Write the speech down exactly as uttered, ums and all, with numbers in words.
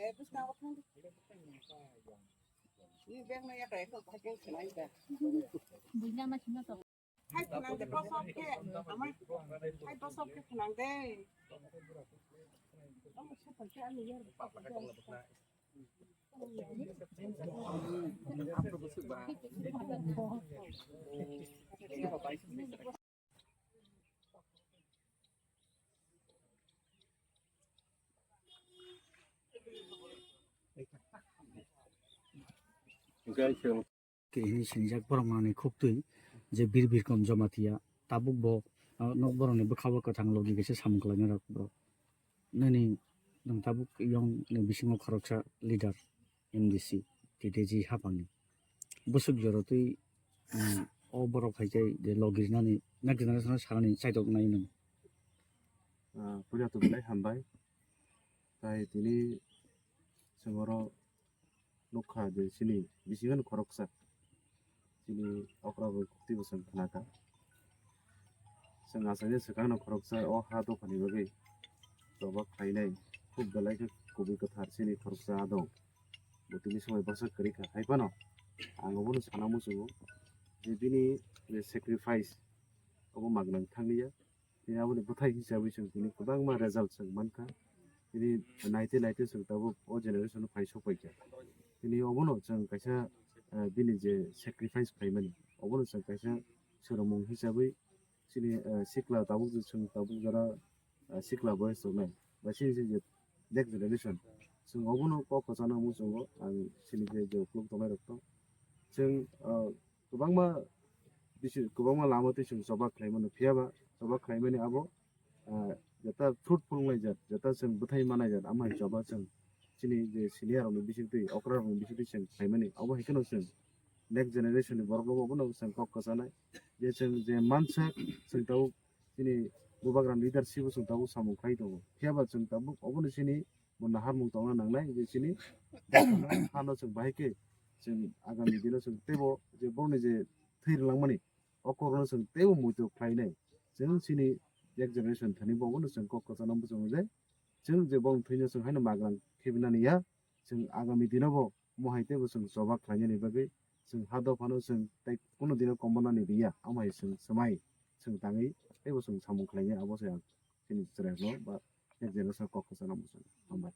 Hai khwnang de bosok khe, ama, hai bosok khe khwnang de. Guys, so Khe hwnwi sinijak borok manwi khuk twi je Bir Birkom Jamatia tabuk bo, ah, nok borokni bwkha o kwthang logi kaisa samung khlainai rok borok. Nini nwng tabuk yong ni bisingo khoroksa leader M D C T T G haphangni bwswk jora twi, um, o borok hai khe je logi rinani next generation o sanani chaitok nai nwng. Ah, puila to belai hambai. Tai tini chwng oro nukha je chini bisingo khoroksa chini okra bai kukti bo chwng khnakha. Chwng achaini swkangno khoroksa o ha dophani bagwi choba khlainai khub belai khe kubui kwthar chini khoroksa ha dong. Bo tini swmai bwsa kwrwi kha. Hai phano ang obono sana muchungo je bini je sacrifice obo magnang thangya. Tini aboni bwthai hisabwi chwng tini kwbangma result chwng mankha. Tini naite naite chwng tabuk o generation o phai sokpaikha. Tini obono chwng kaisa, eh, bini je sacrifice khlaimani, obono chwng kaisa swrwngmung hisabwi chini, eh, sikla tabuk je chwng tabuk jora, eh, sikla boyes tongnai ba chini je next generation, chwng obono kok kwchana muchungo ang chini je je uklok tongnai rok to chwng, eh, kwbangma bisi kwbangma lama twi chwng choba khlaimano, phiya ba choba khlaimani abo, ah, jeta fruitful wnglaijak, jeta chwng bwthai manaijak, ama hai choba chwng chini je senior rokni bisingtwi, okra rokni bisingtwi chwng khlaimani, abo hai kheno chwng next generation ni borok rokbo abono chwng kok kwchanai je chwng je mansak chwng tabuk chini bubagra leadership o chwng tabuk samung khlai tongo, phiya ba chwng tabuk obono chini bo naharmung tongna nangnai je chini hano chwng bahai khe chwng agami dino chwng teibo je borokni je thwi rwlangmani o kokno chwng teibo muitu khlainai. Chwng chini next generation thani bo obono chwng kok kwchana muchungo je chwng je bongni thwino chwng haino magrang khibinani ya, chwng agami dino bo mohai teibo chwng choba khlainani bagwi chwng ha dophano chwng tei kunu dino komornani riya, amo hai chwng swmai chwng tangwi teibo chwng samung khlainai, abo se ang chini chwrairokno ba next generation kok kwchana muchungo. Hambai.